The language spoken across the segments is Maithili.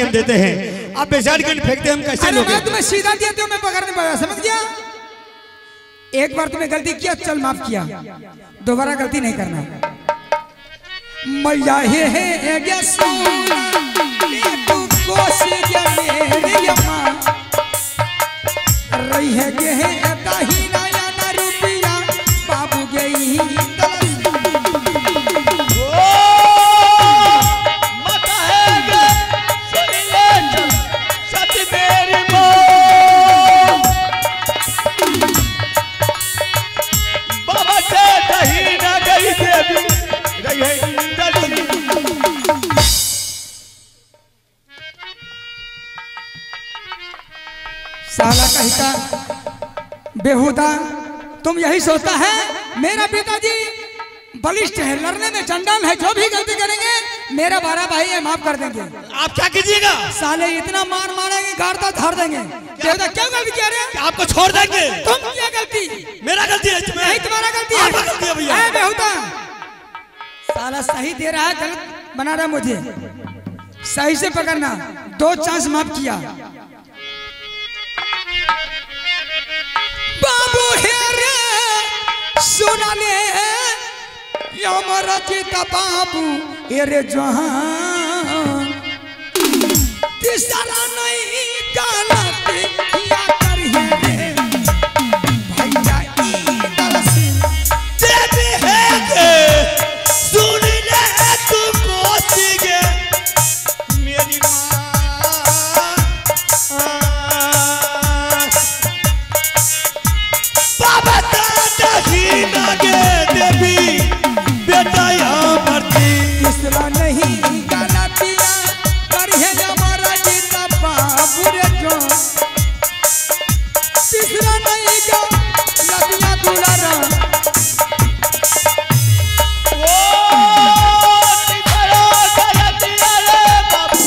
हम देते हैं, आप बेचारे गेंद फेंकते हैं, हम कैसे लोगे? मैं तुम्हें सीधा दिया तो मैं पकड़ नहीं पाया, समझ गया? एक बार तुम्हें गलती किया, चल माफ किया, दोबारा गलती नहीं करना। मैया हे रही है गे रुपया बाबू गई साला कहता बेहुदा, तुम यही सोचता है मेरा पिताजी बलिष्ठ है, लड़ने में चंडाल है, जो भी गलती करेंगे मेरा बारह भाई है माफ कर देंगे। आप क्या कीजिएगा? साले इतना मार मारेंगे गाड़ता धार देंगे। बेहुदा क्यों गलती किया रे? आपको छोड़ देंगे। तुम क्या गलती? मेरा गलती है, नहीं तुम्हारा गलती है, भैया। बेहुदा साला सही दे रहा है, गलत बना रहा मुझे। सही से पकड़ना, 2 चांस माफ किया। बाबू हे रे सुना ले अमर बाबू हे रे जहां तीसरा नहीं गलती किया करिए रे भैया देवी है सुन ले तू कोसी गे मेरी माँ बाबा दादा ही ना गे देवी बेटा यहाँ मरती। तीसरा नहीं गलतियाँ करिए हमारा जीता बाबू रे जो तीसरा नहीं गलतियाँ दुलारा ओ तीसरा गलतियाँ रे बाबू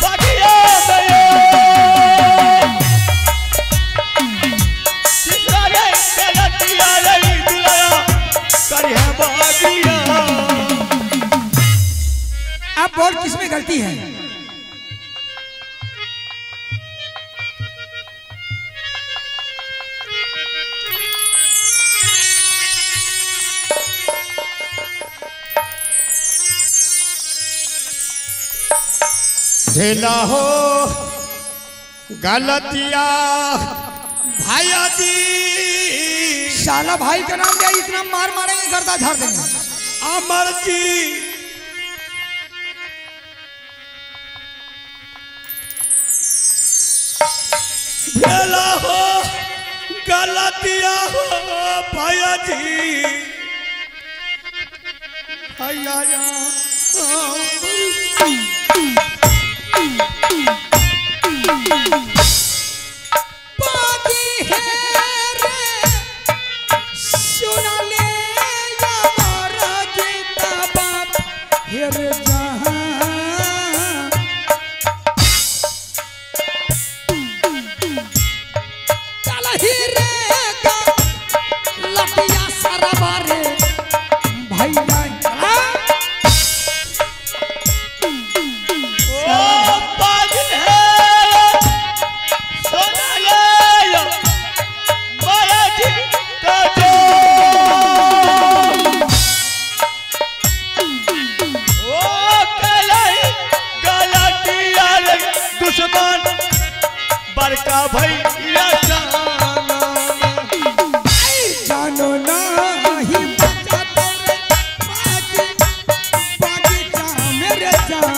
बागिया गयो तीसरा रे गलतियाँ रे दुलारा करिए बागिया। अब बोल किसमें गलती है? ढेला हो गलतिया भाइया जी, साला भाई का नाम लिया, इतना मार मारेंगे गर्दा झाड़ देंगे। अमर जी ढेला हो गलतिया हो भाइया जी भैया बागी है रे सुना ले हमारा जीता बाप हे रे जहां चल ही रे का लटिया सारा बारे भैया बड़का भैया जानो नहीं बचा तेरे बागी बागीचा मेरे जान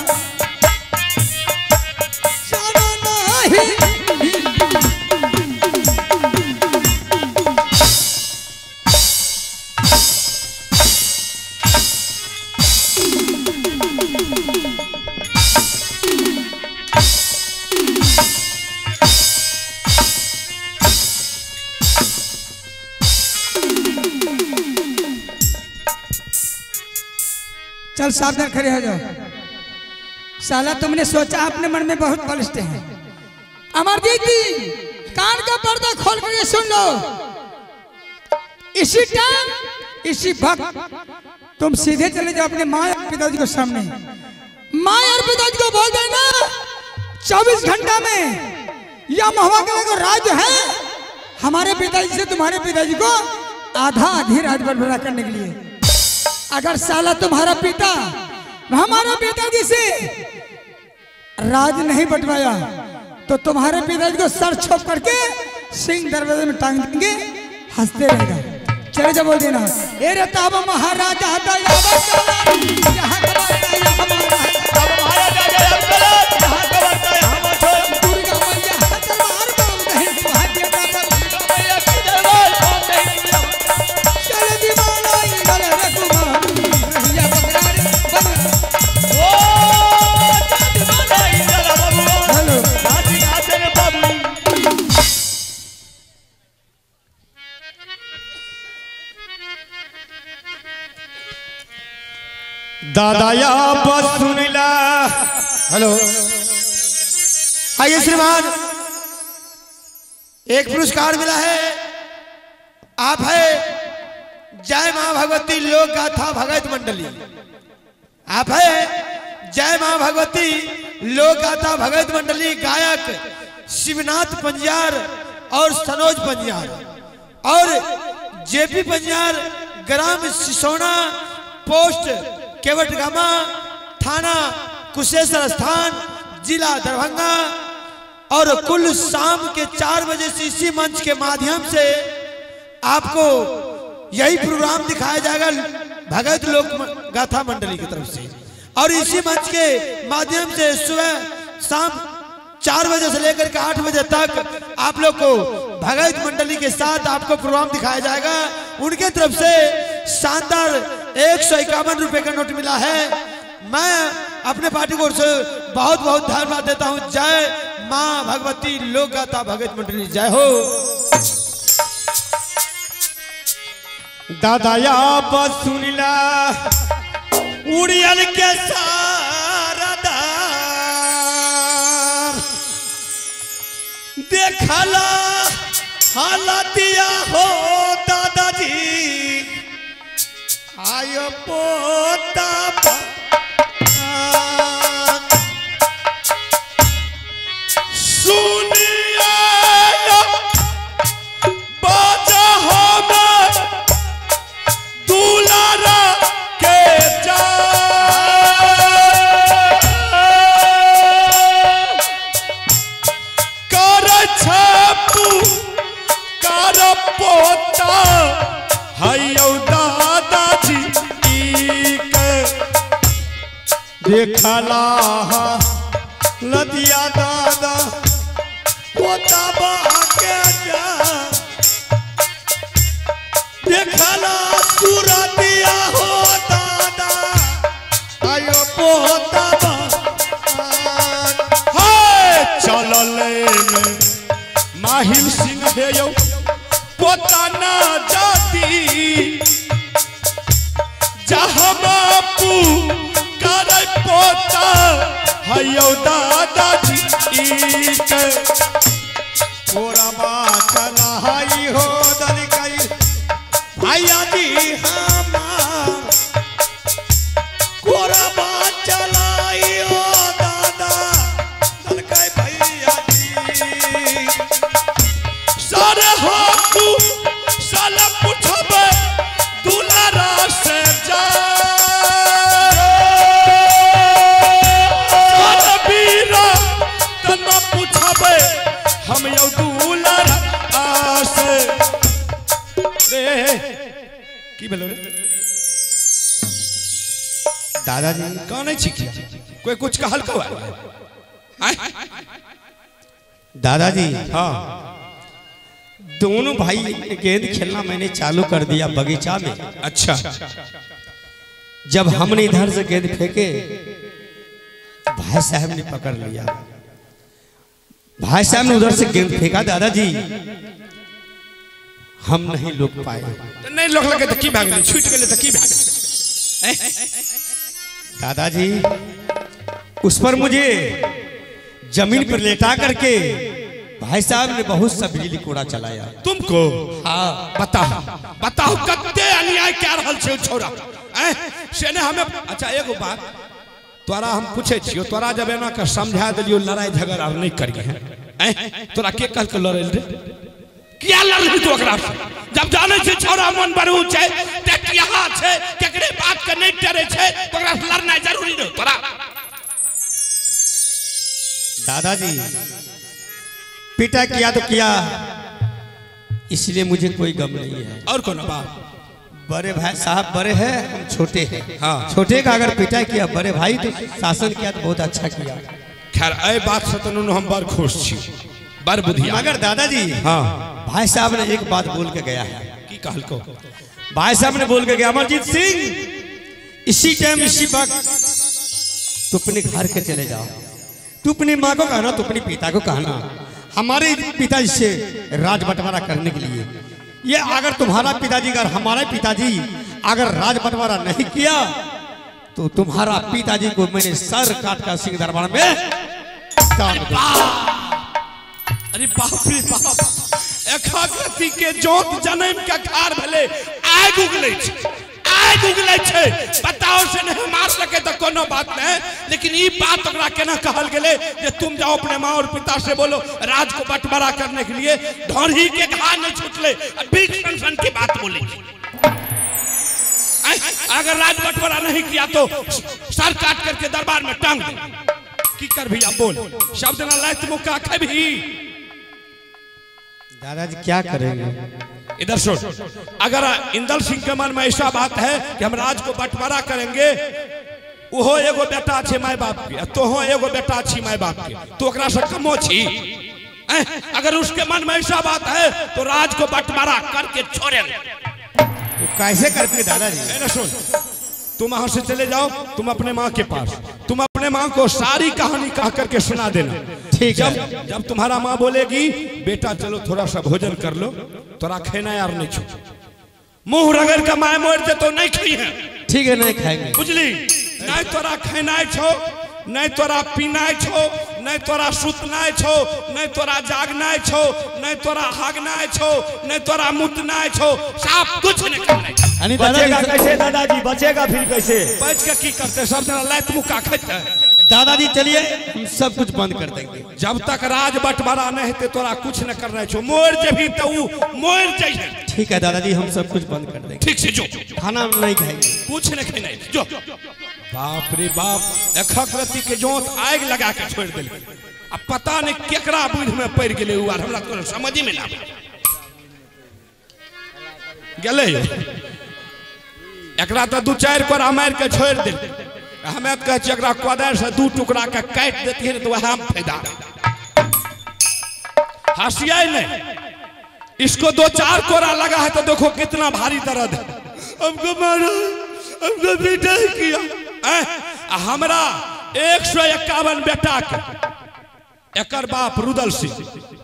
जानो नहीं। चल सावधान खड़े हो जाओ। साला तुमने सोचा अपने मन में बहुत बलिष्ठ है। अमरजीत जी कान का पर्दा खोल कर सुन लो, इसी टाइम इसी वक्त तुम सीधे चले जाओ अपने माँ और पिताजी के सामने। माँ और पिताजी को बोल देना 24 घंटा में यह महुआ का जो राज्य है हमारे पिताजी से तुम्हारे पिताजी को आधा आधी राज बंटवारा करने के लिए। अगर साला तुम्हारा पिता हमारे पिताजी से राज नहीं बंटवाया तो तुम्हारे पिताजी को सर छोप करके सिंह दरवाजे में टांग देंगे, हंसते रहेगा। चले जा बोल देना। ए रे तब महाराजा दादा या बस सुनिला। हेलो, आइए श्रीमान, एक पुरस्कार मिला है। आप है जय मां भगवती लोक गाथा भगत मंडली। आप है जय मां भगवती लोक गाथा भगत मंडली, गायक शिवनाथ पंजियार और सनोज पंजियार और जेपी पंजियार, ग्राम सिसोना, पोस्ट केवटगामा, थाना कुशेश्वर स्थान, जिला दरभंगा। और कुल शाम के 4 बजे से इसी मंच के माध्यम से आपको यही प्रोग्राम दिखाया जाएगा भगत लोक गाथा मंडली की तरफ से। और इसी मंच के माध्यम से सुबह शाम 4 बजे से लेकर के 8 बजे तक आप लोग को भगत मंडली के साथ आपको प्रोग्राम दिखाया जाएगा। उनके तरफ से शानदार 151 रुपए का नोट मिला है। मैं अपने पार्टी को से बहुत बहुत धन्यवाद देता हूं। जय मां भगवती लोक गाथा भगत मंडली, जय हो। दादा या बस सुनिला उड़ियल के सारदा देखला हालतिया हो दादाजी आयो पोता सुनिया बाजा हम दुलारा के जा कर छपू कर पोता हयो दादाजी के देखला लदिया दादा पोता के जा देखला सुरतिया हो दादा आयो पोता चलले में माहिम सिंह हे यौ पोता ना जाती जहाँ बापू करे पोता हयो दादाजी के कोरमा चलाई हो दलकई भैया जी हमार कोरमा चलाई हो दादा दलकई भैया जी सर हाकू साला पूछबे दुलारा से जा सर बीरा तना पूछबे हम यौ दुलारा से रे की भेलो रे दादाजी कानै छी किया कोई कुछ कहल को आय दादाजी। हाँ, दोनों भाई गेंद खेलना मैंने चालू कर दिया बगीचा में। अच्छा, जब हमने इधर से गेंद फेंके भाई साहब ने पकड़ लिया। भाई साहब ने उधर से गेंद फेंका, दादाजी हम नहीं रोक पाए। तो नहीं रोक लगे तो की भाग गए, छूट गए तो की भाग। दादाजी उस पर मुझे जमीन पर लेटा करके भाई साहब ने बहुत सा बिजली कोड़ा चलाया। तुमको? हाँ। बताओ बताओ कत्ते अन्याय क्या रहल छे छोरा से ने हमें। अच्छा एगो बात, तोरा हम पूछे छियो, तोरा जब एना के समझा देलियो लड़ाई झगड़ा आर नहीं करिए हैं, तोरा के कहल के लड़ल रे? किया लड़ली तू ओकरा से? जब जाने छै छौड़ा मन बरू छै, टेकिया छै, केकरे बात के नहीं डरे छै, ओकरा से लड़ना जरूरी रहो तोरा। दादाजी पिटा किया तो किया, इसलिए मुझे कोई गम नहीं है। और कौन बात? बड़े भाई साहब बड़े हैं, हम छोटे हैं। हाँ। छोटे का अगर पिटा किया बड़े भाई तो शासन किया तो बहुत अच्छा किया। खैर ए बात से तो हम बड़ खुश छी, बड़ बुधिया। मगर दादाजी हाँ, भाई साहब ने एक बात बोल के गया है। की कहलको? भाई साहब ने बोल के गया, अमरजीत सिंह इसी टाइम इसी वक्त तू अपने घर के चले जाओ, तू अपनी माँ को कहना, तू अपने पिता को कहना, हमारे पिताजी से राज बंटवारा करने के लिए, ये अगर तुम्हारा पिताजी अगर हमारे पिताजी अगर राज बंटवारा नहीं किया तो तुम्हारा पिताजी को मैंने सर काट कर सिंह दरबार में टांग दिया। अरे बाप रे बाप, एकाग्रति के जोत जनम के खार भले आग उगले छै, आग उगले छै। बताओ से नहीं मार सके तो कोनो बात नहीं, लेकिन ई बात ओकरा केना कहल गेले जे तुम जाओ अपने माँ और पिता से बोलो राज को बंटवारा करने के लिए। ढोरी के घा नहीं छूटले, बीच सन की बात बोले। अगर राज बंटवारा नहीं किया तो सर काट करके दरबार में टांग दे। की कर भैया बोल, शब्द ना लायत मुक्का कभी। दादाजी क्या करेंगे? इधर सुन, अगर इंदल सिंह के मन में ऐसा बात है कि हम राज को बंटवारा करेंगे, ओहो एगो बेटा छे my बाप के, तोहो एगो बेटा छी my बाप के, तो ओकरा से कमो छी। अगर उसके मन में ऐसा बात है तो राज को बंटवारा करके छोड़ेंगे। तो कैसे करते दादाजी? सुन, तुम वहां से चले जाओ, तुम अपने माँ के पास, तुम अपने माँ को सारी कहानी कह करके सुना देना। ठीक है। जब तुम्हारा माँ बोलेगी बेटा चलो थोड़ा सा भोजन कर लो, तोरा खेना यार नहीं छो, मुंह रगड़ के my मोड़ दे तो नहीं खाई है। ठीक है, नहीं खाएंगे। बुझली? नहीं तोरा खेना छो, नहीं तोरा पीना छो, नहीं तोरा सुतना छो, नहीं तोरा जागना छो, नहीं तोरा हागना छो, नहीं तोरा मुतना छो, साफ कुछ नहीं करना। बचेगा कैसे दादाजी? बचेगा फिर कैसे? बच के की करते? सब जना लात मुक्का खाते। दादाजी चलिए हम सब कुछ बंद कर देंगे। जब तक राज बंटवारा नहीं होते तोरा कुछ न करना छो, मोर जेबी तो उ मोर जाइए। ठीक है दादाजी, हम सब कुछ बंद कर देंगे। ठीक से जो खाना नहीं खाएंगे, कुछ नहीं खाना जो। बाप रे बाप, एकाग्रति के जोत आग लगा के छोड़ दिल। अब पता नहीं केकरा बुझ में पड़ गेलै उ, आर हमरा तो समझ में ना गेलै। एकरा तो दू चार कोरा मार के छोड़ दिल। हमें तो कहै छियै एकरा कोदारि से दू टुकड़ा के काटि देतियै तो वएह में फायदा। हंसियै नहीं, इसको दो चार कोरा लगा है तो देखो कितना भारी दर्द है। हमको मारो, हमको पिटाई किया। हमरा 151 बेटा के एकर बाप रुदल सिंह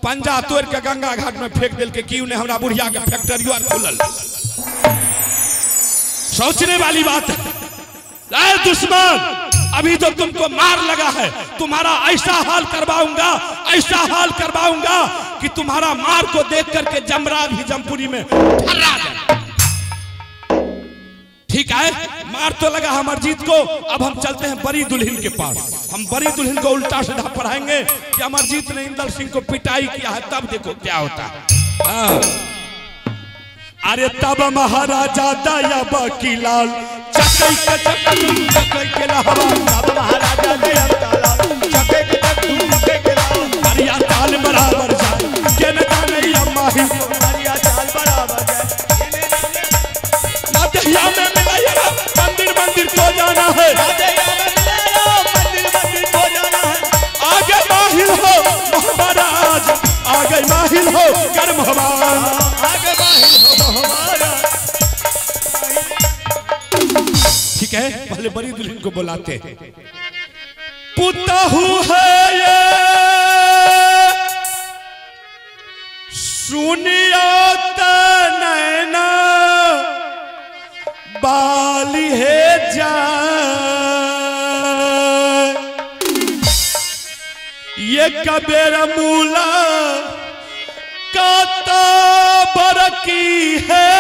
पंजा तोड़ के गंगा घाट में फेंक दिल के क्यों ने हमरा बुढ़िया के फैक्ट्री और खुलल। सोचने वाली बात है। अरे दुश्मन, अभी तो तुमको मार लगा है, तुम्हारा ऐसा हाल करवाऊंगा, ऐसा हाल करवाऊंगा कि तुम्हारा मार को देख करके जमराज भी जमपुरी में ठर्रा जाए। ठीक है, मार तो लगा अमरजीत को, अब हम चलते हैं बड़ी दुल्हन के पास। हम बड़ी दुल्हन को उल्टा सीधा पढ़ाएंगे कि अमरजीत ने इंदल सिंह को पिटाई किया है, तब देखो क्या होता है। अरे तब महाराजा दया बाकी लाल चकई के चकई चकई के लहवा, तब महाराजा दया लाल चकई के चकई चकई के लहवा, अरिया ताल बराबर जाए के न जाने अम्मा ही, अरिया चाल बराबर जाए ना दहिया में मिलाया मंदिर मंदिर को जाना है, ना दहिया में मिलाया मंदिर मंदिर को जाना है। आगे माहिल हो महाराज, आगे माहिल हो कर्म हमारा, आगे माहिल हो हमारा। ठीक है, पहले बड़ी दुल्हन को बुलाते हैं। पुतहु है ये सुनियो त नैना बाली है जा, ये कबेर मूला काता बरकी है,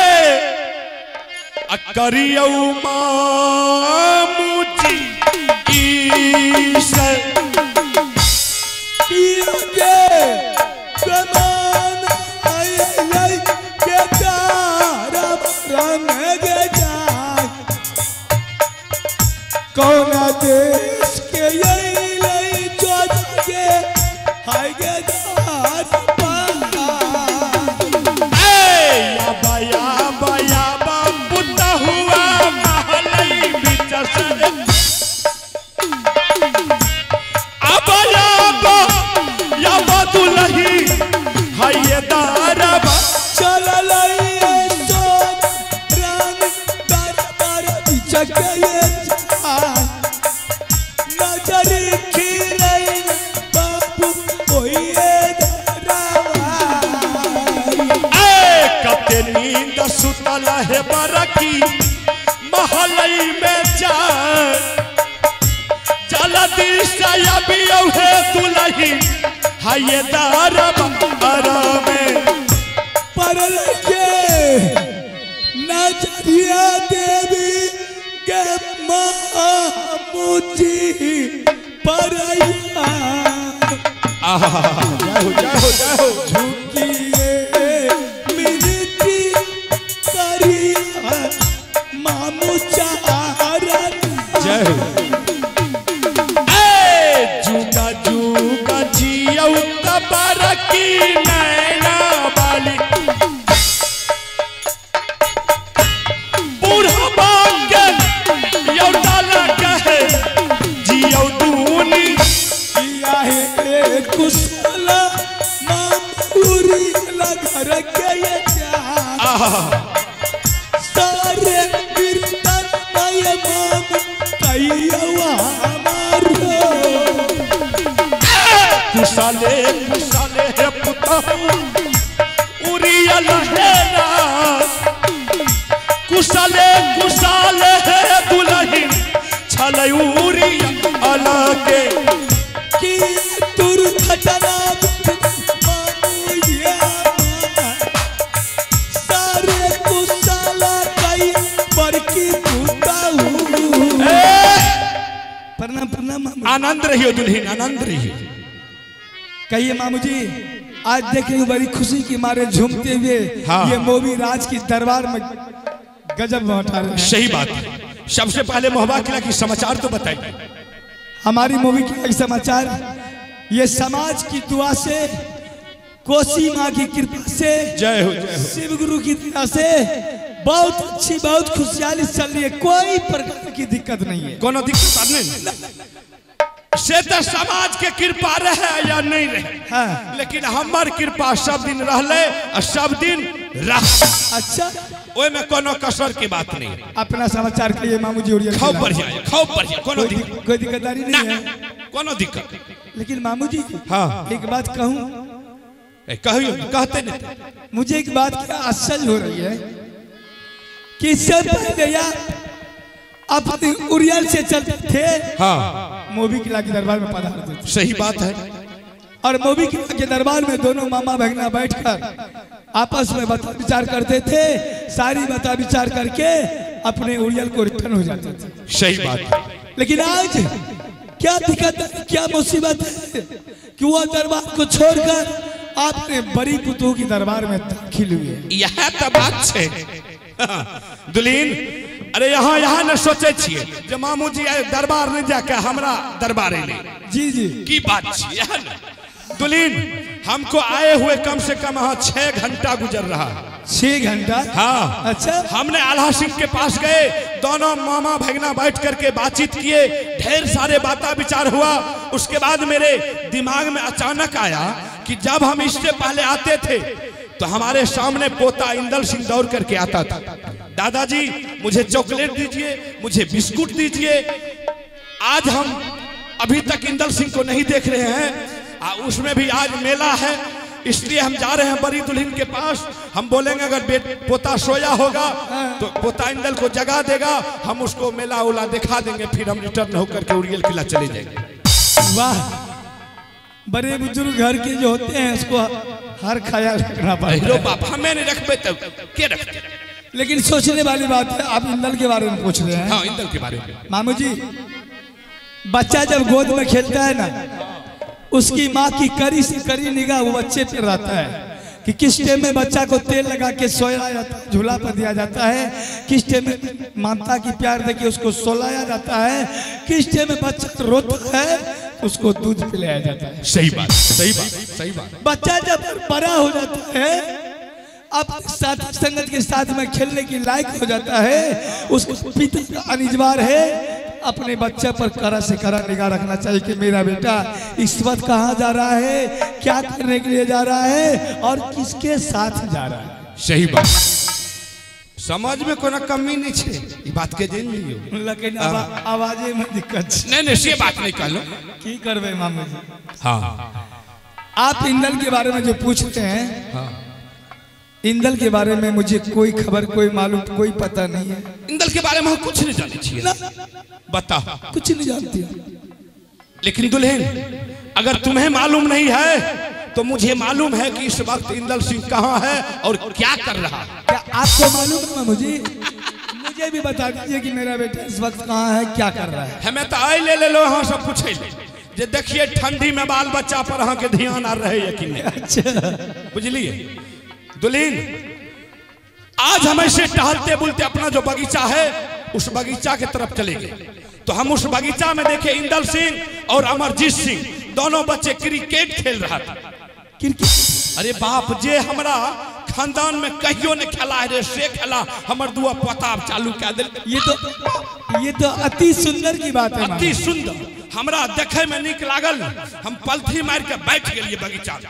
करियऊ मामूजी की से के समान आए के तारा रंग गे जाय कौना देश के अइलै चोद के हाय गे दार हाय दारा में परल के नजरिया देवी के मामूजी परैया। आहा जय हो जय हो जय हो। झुकिए मिनती करिया मामू चारण। जय हो। जुगा जुगा जियौ तबारकी नैना वाली बूढ़ा बाग यौ डाला कहे जियौ दूनी किया है कुशल मामूरी लगर के ये सारे कीर्तन मय माम कैयवा मारो। कुशाले कुशाले है पुतहु उरियल हेरा कुशाले कुशाले है दुलही छलै उरियल अलगे की दुर्घटना मामुया सारे कुशाला कई बड़की पुतहु। प्रणाम प्रणाम। आनंद रहियो दुल्हन, आनंद रहियो। कहिए मामू जी, आज देखेंगे बड़ी खुशी की मारे झूमते हुए। हाँ। ये मोवी राज की दरबार में गजब उठा रहे हैं। सही बात है। सबसे पहले महोबा किला की समाचार तो बताइए। हमारी मोवी किला की समाचार ये समाज की दुआ से, कोसी माँ की कृपा से, जय हो जय हो, शिव गुरु की दया से बहुत अच्छी बहुत खुशहाली चल रही है। कोई प्रकार की दिक्कत नहीं है। कोनो दिक्कत नहीं से तो समाज के कृपा रहे या नहीं रहे। हाँ। लेकिन हमार कृपा सब दिन रहले और सब दिन रह। अच्छा, ओए में कोनो कसर की बात नहीं। अपना समाचार के लिए मामू जी खूब बढ़िया, खूब बढ़िया, कोनो दिक्कत, कोई दिक्कतदारी नहीं है, कोनो दिक्कत। लेकिन मामू जी, हाँ, एक बात कहूँ? कहियो, कहते नहीं। मुझे एक बात की आश्चर्य हो रही है कि इससे पहले अपनी उरियल से चलते थे। हाँ। मोवी किला के दरबार में पधारते थे। सही बात है। और मोवी किला के दरबार में दोनों मामा भगना बैठकर आपस में बता विचार करते थे। सारी बता विचार करके अपने उरियल को रिटर्न हो जाते थे। सही बात है। लेकिन आज क्या दिक्कत है, क्या मुसीबत है कि वह दरबार को छोड़कर आपने बड़ी पुतों की दरबार में दाखिल हुए। यह तो बात है दुल्हन। अरे यहाँ यहाँ न सोचे छिए जे मामू जी दरबार नहीं जाके हमरा दरबार अइलै। जी जी, की बात छिए दुल्हन। हमको आए हुए कम से कम यहाँ 6 घंटा गुजर रहा है। 6 घंटा? हाँ। अच्छा। हमने आल्हा सिंह के पास गए, दोनों मामा भगना बैठ करके बातचीत किए, ढेर सारे बात विचार हुआ। उसके बाद मेरे दिमाग में अचानक आया कि जब हम इससे पहले आते थे तो हमारे सामने पोता इंदल सिंह दौड़ करके आता था, दादाजी मुझे चॉकलेट दीजिए, मुझे बिस्कुट दीजिए। आज हम अभी तक इंदल सिंह को नहीं देख रहे हैं। उसमें भी आज मेला है, इसलिए हम जा रहे हैं बड़ी दुल्हन के पास। हम बोलेंगे अगर पोता सोया होगा तो पोता इंदल को जगा देगा, हम उसको मेला उला दिखा देंगे, फिर हम रिटर्न होकर के उड़ियल किला चले जाएंगे। वाह, बड़े बुजुर्ग घर के जो होते हैं उसको हर ख्याल रखना पड़ेगा। बाप हमें नहीं रखते तो क्या रखते। लेकिन सोचने वाली बात है, आप इंदल के बारे में पूछ रहे हैं। हाँ, इंदल के बारे में। मामू जी, बच्चा जब गोद में खेलता है ना, उसकी माँ की करी से करी निगाह वो बच्चे पर रहता है कि किस टाइम में बच्चा को तेल लगा के सोया जाता है, झूला पर दिया जाता है, किस टाइम में ममता की प्यार देके उसको सोलाया जाता है, किस टाइम में बच्चा रोता है उसको दूध पिलाया जाता है। सही बात, सही बात, सही बात। बच्चा जब बड़ा हो जाता है, अब साथ संगत के साथ में खेलने की लायक हो जाता है, उसको पिता का अनिवार्य है अपने बच्चे पर कड़ा से कड़ा निगाह रखना चाहिए कि मेरा बेटा इस वक्त कहाँ जा रहा है, क्या करने के लिए जा रहा है और किसके साथ जा रहा है। सही बात। समाज में कोनो कमी नहीं छे, ई बात के जान लियो, लेकिन आवाजे में दिक्कत छे। नहीं नहीं, से बात नहीं कहलो। की करबे मामू जी। हाँ, आप इंदल के बारे में जो पूछते हैं, हाँ, इंदल के बारे में मुझे कोई खबर, कोई मालूम, कोई पता नहीं है। इंदल के बारे में हम कुछ नहीं जानते छिए। बताओ। कुछ नहीं जानती। लेकिन दुल्हन, अगर तुम्हें मालूम नहीं है तो मुझे मालूम है कि इस वक्त इंदल सिंह कहाँ है और क्या कर रहा है। क्या आपको मालूम है? मुझे भी बता दीजिए कि मेरा बेटा इस वक्त कहाँ है, क्या कर रहा है। हमें तो आए ले लो, हाँ सब पूछे जे देखिए ठंडी में बाल बच्चा पर अहाँ के ध्यान आ रहे है कि नहीं। अच्छा, बुझलिए दुल्हन, आज हम ऐसे टहलते बुलते अपना जो बगीचा है उस बगीचा के तरफ चले गए, तो हम उस बगीचा में देखे इंदल सिंह और अमरजीत सिंह दोनों बच्चे क्रिकेट खेल रहा था। क्रिकेट? अरे बाप, जे हमरा खानदान में कहियो ने खेला है रे से खेला, हमर दुआ पोताब चालू कर दिल। ये तो अति सुंदर की बात है, अति सुंदर। हमरा देखे में निक लागल, हम पलथी मार के बैठ गेलिए बगीचा में।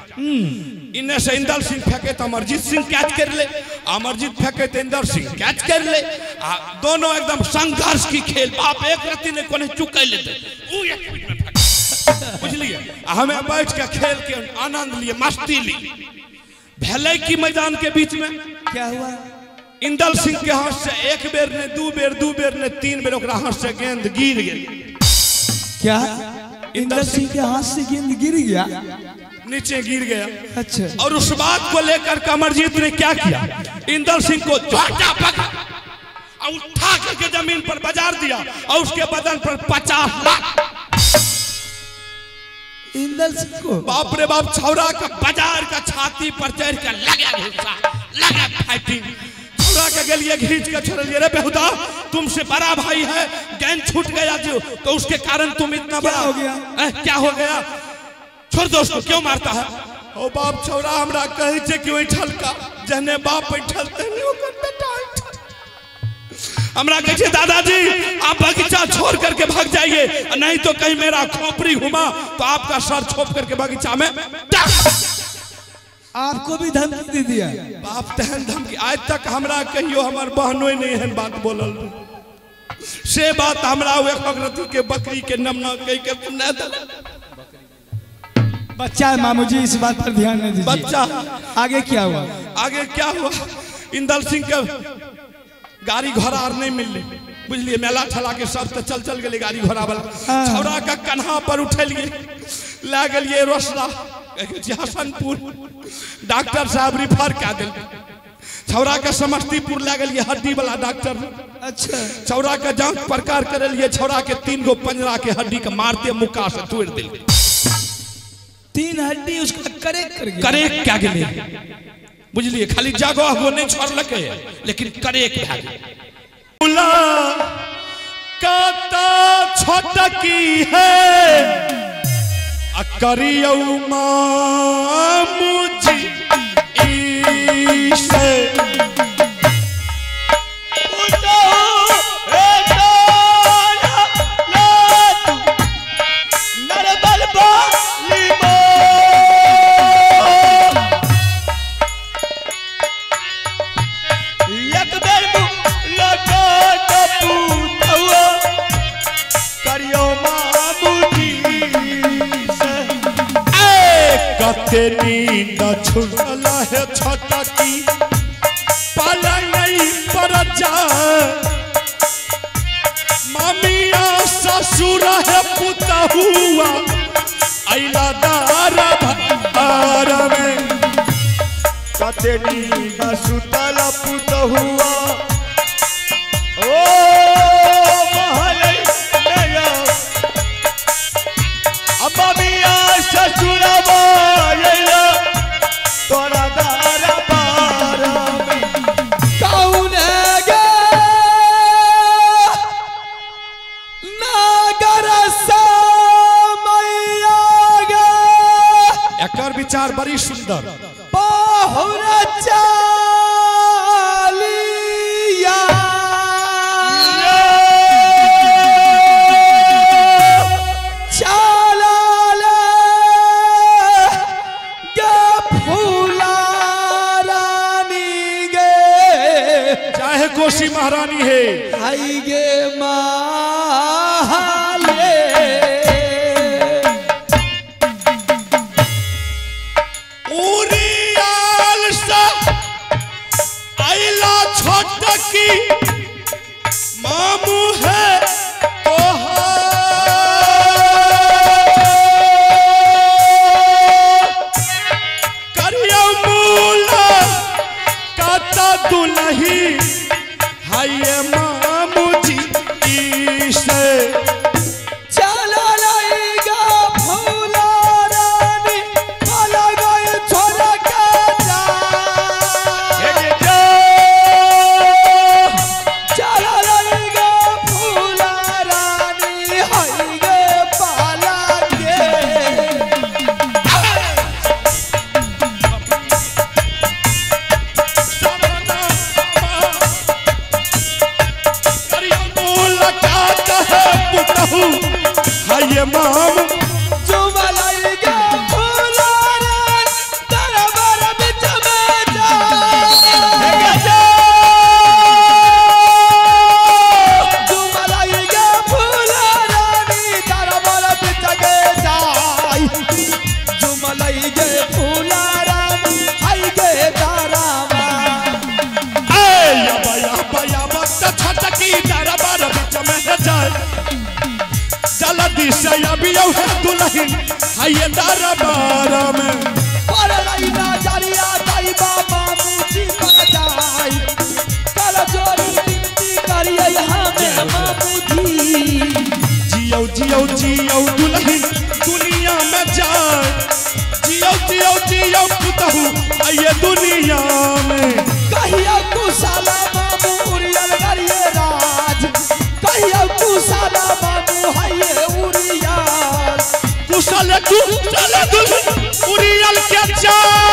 इन्ने से इंदल सिंह फेंके तो अमरजीत सिंह कैच कर ले, अमरजीत फेंके तो इंदल सिंह कैच कर ले, आ दोनों एकदम संघर्ष की खेल। बाप एक रत्ती ने कोने चुके लेते, ऊ एक स्पीड में फेंके, बुझलिए। हमें बैठ के खेल के आनंद लिए, मस्ती ली। भले की मैदान के बीच में क्या हुआ, इंदल सिंह के हाथ से एक बेर ने, दू बेर, दू बेर ने, तीन बेर ओकरा हाथ से गेंद गिर गेल। क्या इंदल सिंह के हाथ से गेंद गिर गया? नीचे गिर गया। अच्छा। और उस बात को लेकर के अमरजीत ने क्या किया, इंदल सिंह को झोंका पकड़ा और उठा करके जमीन पर बाजार दिया और उसके बदन पर 50 लाख। इंदल सिंह को? बाप रे बाप, छौरा का बाजार का छाती पर चढ़ के लगा घुसा, लगा फाइटिंग। छौरा के गलिए घींच के छोड़, रे बेहुदा तुमसे बड़ा भाई है, गेंद छूट गया जो तो उसके कारण तुम इतना बड़ा हो गया, क्या हो गया, छोड़ दो उसको, क्यों मारता है। ओ बाप, छौरा हमरा कहे छे कि ओइ का जहने बाप बैठल तेहने ओकर बेटा ऐठल। हमरा कहे छे दादाजी आप बगीचा छोड़ करके भाग जाइए, नहीं तो कहीं मेरा खोपड़ी घुमा तो आपका सर छोप करके बगीचा में। आपको भी धमकी दे दिया? बाप तेहन धमकी आज तक हमरा कहियो हमर बहनों नहीं एहन बात बोलल से बात हमरा एक के बकरी के नमना कह के सुना देलक। बच्चा है मामू जी, इस बात पर ध्यान नहीं दीजिए। बच्चा। आगे क्या हुआ? आगे क्या हुआ, इंदल सिंह के गाड़ी घोड़ा आर नहीं मिलले, बुझलिए। मेला ठेला के सब तो चल चल गेलै गाड़ी घोड़ा वाला। छौड़ा के कन्हा पर उठेलिए, लए गेलिए रोसड़ा हसनपुर, डॉक्टर साहब रिफर कए देलकै। छौड़ा के समस्तीपुर लए गेलिए हड्डी वाला डॉक्टर। अच्छा। छौड़ा के जांच प्रकार करेलिए, छौड़ा के 3 गो पंजरा के हड्डी के मारते मुक्का से तोड़ देलकै। 3 हड्डी उसका करेक कर गया, करेक क्या गेलै, बुझलिए। खाली जगह गो नहीं छोड़लकै, लेकिन करेक भए गेलै। काता छोटकी है करियौ मामूजी से, नींद छुटल है छोटकी पलंग पर जा, मामिया ससुर है पुतहुआ अइला दार भार में। कते नींद सुतल पुतहुआ ओ महल नया विचार बड़ी सुंदर। बहुरा चालिया चाला गे फूला रानी गे, चाहे कोसी महारानी है आई गे माले। छोटकी मामू है करिया मूला काता दुलही हाय मामू जी से। चला लाएगा फूला रानी पाला गए छोरा का जा। चला लाएगा फूला रानी हाय गे पाला के। करिया मूला काता है पुतहू हाय मामू चुमा लाएगा फूला रानी दरबार बिच में जा। चुमा लाएगा फूला रानी दरबार बिच के जाई। चुमा लाएगा फूला रानी हाय गे तारामा। छटकी दरबार बिच में जाए जल्दी से अभी है दुल्हन हाय दरबार में। पर लाइना जरिया ताई बाबा मुझी पर जाई। कल जोरी विनती करिए हमें मामू जी। जियो जियो जियो दुल्हन दुनिया में जाए, जियो जियो जियो पुतहू आइए दुनिया में। कहिया कुशाला मामू उड़ियल करिए राज। कहिया कुशाला मामू हाये उड़ियल। कुशल कुशल दुल्हन उड़ियल के जाए,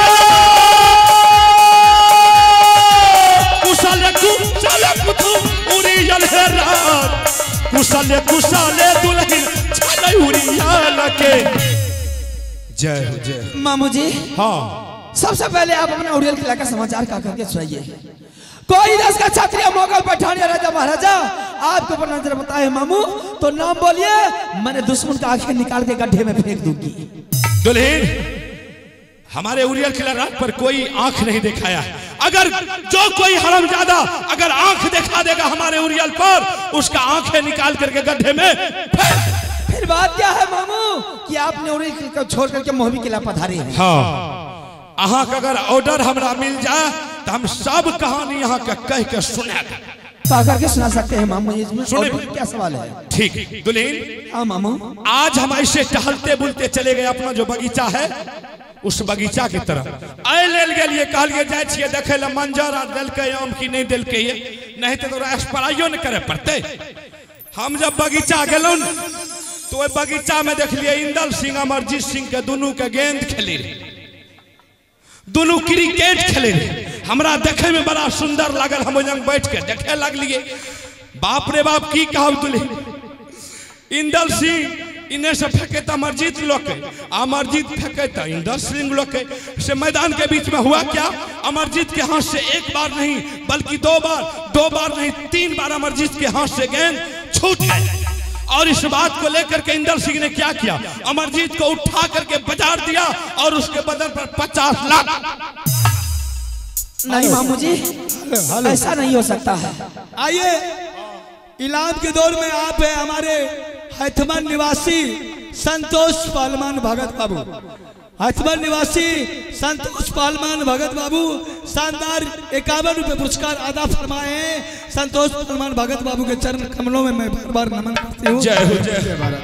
कुशल कुशल पुतहू उड़ियल है राज। कुशल कुशल दुल्हन छले उड़ियल के। जय हो जय हो मामू जी। हाँ, सबसे पहले आप अपना उड़ियल किला का समाचार का करके सुनाइए। कोई देश का क्षत्रिय मोगल पठानिया राजा महाराजा आपके ऊपर नजर बताए मामू, तो नाम बोलिए, मैंने दुश्मन का आंखें निकाल के गड्ढे में फेंक दूंगी। दुल्हन, हमारे उड़ियल किला रात पर कोई आंख नहीं दिखाया। अगर जो कोई हरामजादा अगर आंख दिखा देगा हमारे उड़ियल पर, उसका आंखें निकाल करके गड्ढे में फेंक। फिर बात क्या है मामू कि आपने उड़ियल किला को छोड़ करके मोहबी किला पधारे हैं। हाँ, अहाँ के अगर ऑर्डर हमरा मिल जाए तो हम सब कहानी यहाँ के कह के सुना देब। कह करके सुना सकते हैं मामू, इसमें सुने। क्या सवाल है? ठीक दुल्हन। हाँ मामू। आज हम ऐसे टहलते बुलते चले गए अपना जो बगीचा है उस बगीचा की तरफ। आए लेल गेलिए, कहलिए जाए छिए देखे ला मंजर आ देलकै आम की नहीं देलकै, नहीं तो तोरा एक्सपायरो नहीं करे पड़ते। हम जब बगीचा गेलहुँ तो ओहि बगीचा में देखलिए इंदल सिंह अमरजीत सिंह के दुनू के गेंद खेले रहे, दुनू क्रिकेट खेले रहे। हमरा देखे में बड़ा सुंदर लागल, हम ओहि जंग बैठ के देखे लगलिए। बाप रे बाप की कहब दुल्हन, इंदल सिंह इन्हें से फेंके तो अमरजीत लोके, अमरजीत फेंके तो इंदल सिंह लोके। से मैदान के बीच में हुआ क्या, अमरजीत के हाथ से एक बार नहीं बल्कि दो बार, दो बार नहीं तीन बार अमरजीत के हाथ से गेंद छूट गई। और इस बात को लेकर के इंदल सिंह ने क्या किया, अमरजीत को उठा करके बाजार दिया और उसके बदन पर 50 लाख। नहीं मामू जी, ऐसा नहीं हो सकता है। आइए, इलाम के दौर में आप है हमारे हैथमन निवासी संतोष पालमान भगत बाबू। हैथमन निवासी संतोष पालमान भगत बाबू शानदार 51 रुपये पुरस्कार अदा फरमाए हैं। संतोष पालमान भगत बाबू के चरण कमलों में मैं बार बार नमन करती हूँ। जय हो जय भारत।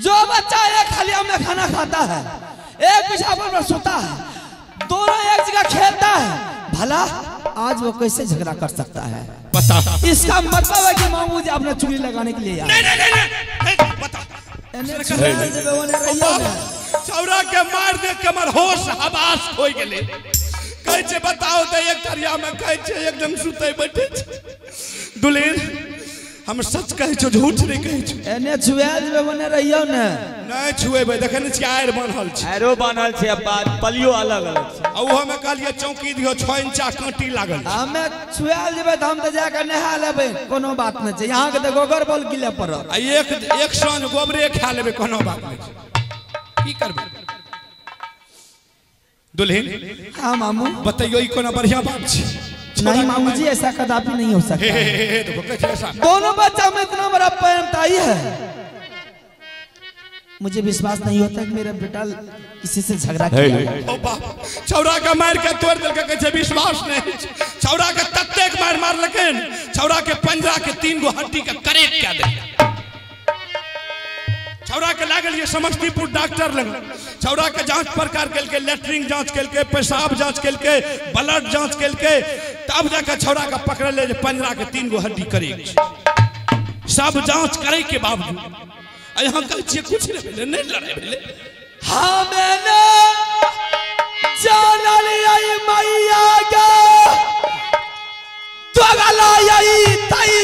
जो बच्चा एक हलिया में खाना खाता है, एक बिछावन पर सोता है, दोनों एक जगह खेलता है, भला आज वो कैसे झगड़ा कर सकता है? बता। इसका मतलब है कि मामू जी आपने चुगली लगाने के लिए। नहीं नहीं नहीं, नहीं बता। छौड़ा के मार दे के हमर होश हवास खोइ गेलै। कहै छै बताओ तऽ एक तरिया में कहै छै एकदम सुतै बैठे छै। दुलेन हम सच कहै छौ, झूठ नहि कहै छौ। एने छुआ देबै ओने रहियौ ने। नहि छुएबै, देखै नहि छियै आरि बान्हल छै। आइरो बान्हल छै, पलियो अलग अलग छै। आ ओहो में कहलियै चौकी दियौ, 6 इंचा काँटी लागल छै। हमे छुआ जेबै तऽ हम तऽ जाकऽ नहा लेबै, कोनो बात नहि छै। अहाँके तऽ गोबर बॉल गिले पड़त। आ एक साँझ गोबरे खा लेबै, कोनो बात नहि छै। की करबै दुल्हन? हाँ मामू। बतैयो ई कोनो बढ़िया बात छै? नहीं मामू जी, ऐसा कदापि नहीं हो सकता। दोनों बच्चा में इतना बड़ा प्रेम ताई है, मुझे विश्वास नहीं होता कि मेरा बेटा किसी से झगड़ा किया। ओ बाप, छौड़ा के मार के तोड़ देलकै, कहै छै विश्वास नहीं। छौड़ा के ततेक मार मारलकै, छौड़ा के पंजरा के 3 गो हड्डी के करेक कए देलकै। छौड़ा के लागल ये समस्तीपुर डॉक्टर लग। छौड़ा के जांच प्रकार केलकै, लेटरिन जांच केलकै, पेशाब जांच केलकै, ब्लड जांच केलकै, तब जाके छौड़ा के पकड़ले जे पंजरा के 3 गो हड्डी करेक छै। सब जांच करे के बावजूद आ यहाँ कहै छियै कुछ नहि भेलै, नहि लड़ाइ भेलै। हमे ने जानल आई मैया गे, दोगला आई तई